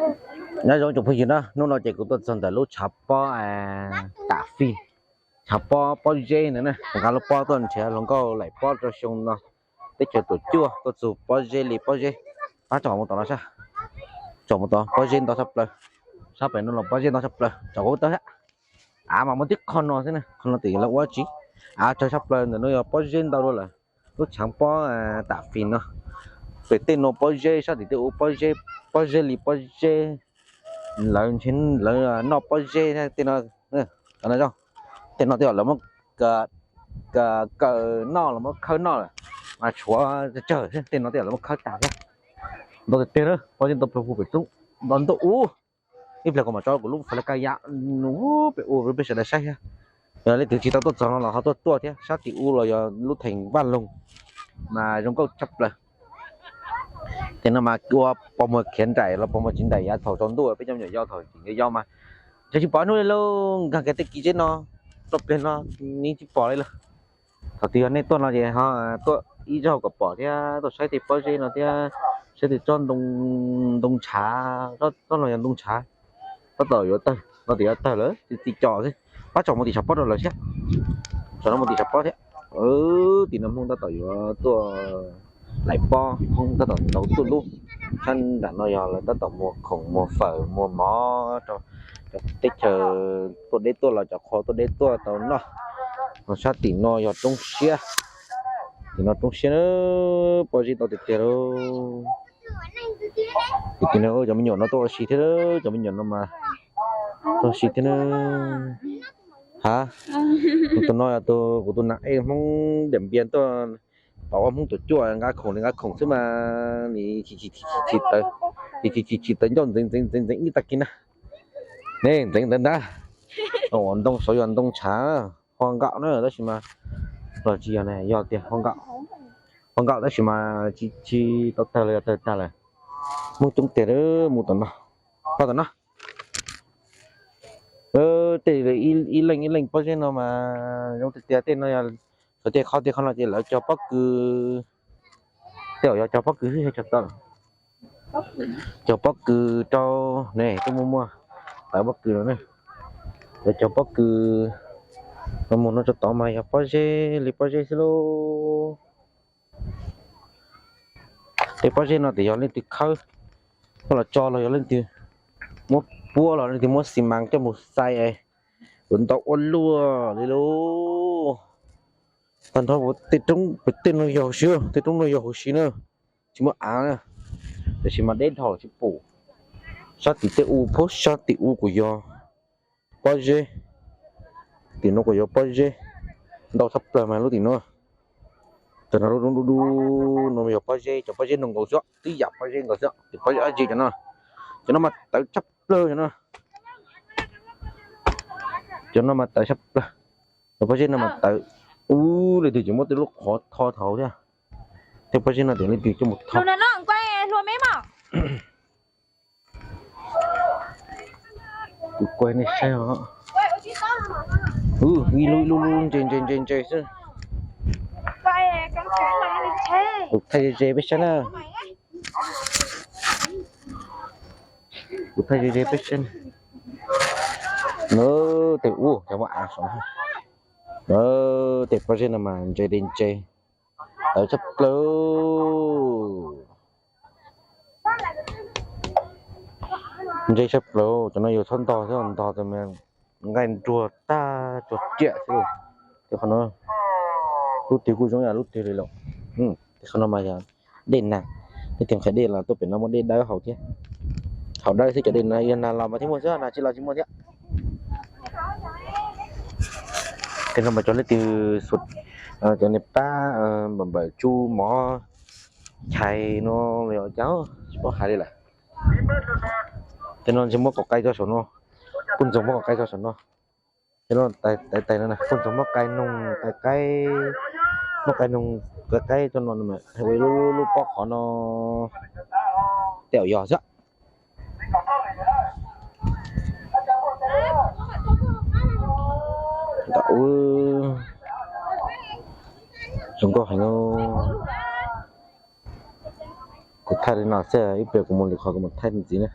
Nyob zoo tsoom phooj ywg na, hnub no ces kuv tuaj txog ntawm lub tshav pob tam fij, tshav pob pob zeb ntawd na, kuv nqa lub pob tuaj nrhiav hluas nkauj laim pob rau xyoo no, teb chaws tuam cuaj tuaj txug pob zeb li pob zeb. Pab tsom mus tom no sab, tsom mus tod pob zeb ntau tshaj plaws, sab pem no los pob zeb ntau tshaj plaws, tsom kuv tau thiab. Av mas muaj tib qho no xwb na, qho no twb yog lawv ua tsis, av tsawg tshaj plaws ntawm no yog pob zeb ntau dua lawm. Lub tshav pob tam fij no, pem tej no pob zeb, sab tim tej ub pob zeb, pob zeb li pob zeb, lawv ntshe lawv noj pob zeb tej no, tej no tej lawv muab kaw noj los muab khawb noj lawm, mas tshuav tsawg tej no tej lawv muab khawb tag thiab. Ntau tiag tiag na, pob zeb ntau plaws pem roob, ntau ntau ub. Ib pliag kuv mam tso kuv lub fais laj kab ya pem ub rau peb sawv daws saib thiab. Yog leej twg tsis tau tuaj txog no los ho tuaj tuaj thiab, sab tim ub los yog lub theem Vaj Loog mas zoo nkauj tshaj plaws. Tej no mas ua pog muag khiav nraim los pog muag tsis nraim yav thaum tsaus ntuj peb cov me nyuam yau thaum tseem yau yau mas, ntshe tsis pom hnub li lauj, nkag kiag tej kis zeb no, txoj pliag no, nws tsis pom li lawm. Thaum twg yog nej tuaj no ces ho tuaj ib zaug kom pom thiab, tuaj saib tej pob zeb no thiab, saib tej tsob ntoo ntshav, tsob no yog ntoo ntshav, tab tom yuav tawg, no tias yuav tawg lawm, txiv co xwb. Pab tsom mus tim tshav pob rau lawv thiab, tsom no mus tim tshav pob thiab. Tim no Hmoob tab tom yuav tuaj laim pob, Hmoob tab tom ntaus tuaj lub, sab nram no yog lawv tab tom muag khoom muag fawm muag mov rau cov teb chaws tuaj deb tuaj los cov qhua tuaj deb tuaj tau noj. Sab tim no yog roob siab, tim no roob siab, pob zeb ntau tiag tiag lauj. Tim no cov me nyuam no tuaj ua si thiab, cov me nyuam no mas tuaj ua si thiab na. Ha, tus no yog tus kuv tus nas ej Hmoob Diam Npias tuaj, pom ua Hmoob tuam cuaj nqa khoom li nqa khoom xwb mas, nim tsis tawv, nim tsis tsis tawv ncauj ntxeev ntxeev ntxeev ntxeev ib tag kis na. Ne ntxeev ntawd ntag. Ntoo saud yog ntoo ntshav, ho nkaum na tab sis mas, los tsis yog ne, yog tiag, ho nkaum tab sis mas tsis tau tawg los yog tawg tag lawm. Hmoob coob tiag, mus tom no, pab tom no. Tej ib leej ib leej pob zeb no mas zoo tiag tiag, tej no yog tej qhov tej qhov no ces lawv cog pob kws, tej zaum yog cog pob kws xwb, cog tau, cog pob kws rau, ne tuaj muaj muaj tawv pob kws no ne, lawv cog pob kws. Mus no tso tod mas yog pob zeb li pob zeb xwb lauj. Tej pob zeb no tias yog leej twg khawb, muab los tso los yog leej twg muab puab los leej twg muab xi mas coj mus xais es ua ntau ua luaj li lauj. Tag nrho tej roob pem tej no yog huv si, tej roob no yog huv si na, tsis muaj av na, tiam sis mas deb dhau tsis pum. Sab tim tej ub, pab sab tim ub kuj yog pob zeb, tim no kuj yog pob zeb, ntau tshaj plaws mas lub tim no. Tam no lub roob dub dub no yog pob zeb, cov pob zeb no nkaus xwb, twb yam pob zeb nkaus xwb, cov pob zeb dab tsi cov no, cov no mas tawv tshaj plaws cov no. Cov no mas tawv tshaj plaws, cov pob zeb no mas tawv. Ub, leej twg tseem muab tej lub qhov tho thaum thiab. Tej pob zeb no tias leej twg coj mus tho. Kuv kuaj nej saib os. Ib lub ib lub lub ntse ntse ntse ntse xwb. Kuv thaij ze ze peb saib na. Kuv thaij ze ze peb saib na. Nws tej ub cov muaj av saum no. Tej pob zeb no mas ntse li ntse, tawv tshaj plaws. Ntse tshaj plaws, cov no yus txhob ntog thiab, ntog tas nqaij nruag tag tsuag riam xwb. Tej qhov no, lub twg kuj zoo yam lub twg li lawm. Tej qhov no mas yog dej nag, leej twg nqhis dej los tuaj pem no muaj dej dawb haus thiab. Haus dawb xwb, cov dej no yog nag los mas thiaj muaj xwb, nag tsis los tsis muaj thiab. Tej no mas cov leej twg, cov niag pab npam npam tsu mov chais no los yog cas tsis paub hais li lawm. Tej no ntshe muab kaum qai tso saum no, kuj ntxoog muab kaum qai tso saum no. Tej no tais tais no, kuj ntxoog muab qai noog qai qaib, muab qai noog qai qaib tso no, ua lub lub pob qhov no. Tej zaum yog xwb. Zoo nkauj heev. Kuv thaij li no xwb, ib pliag kuv mus lwm qhov kuv mam thaij ntxiv na.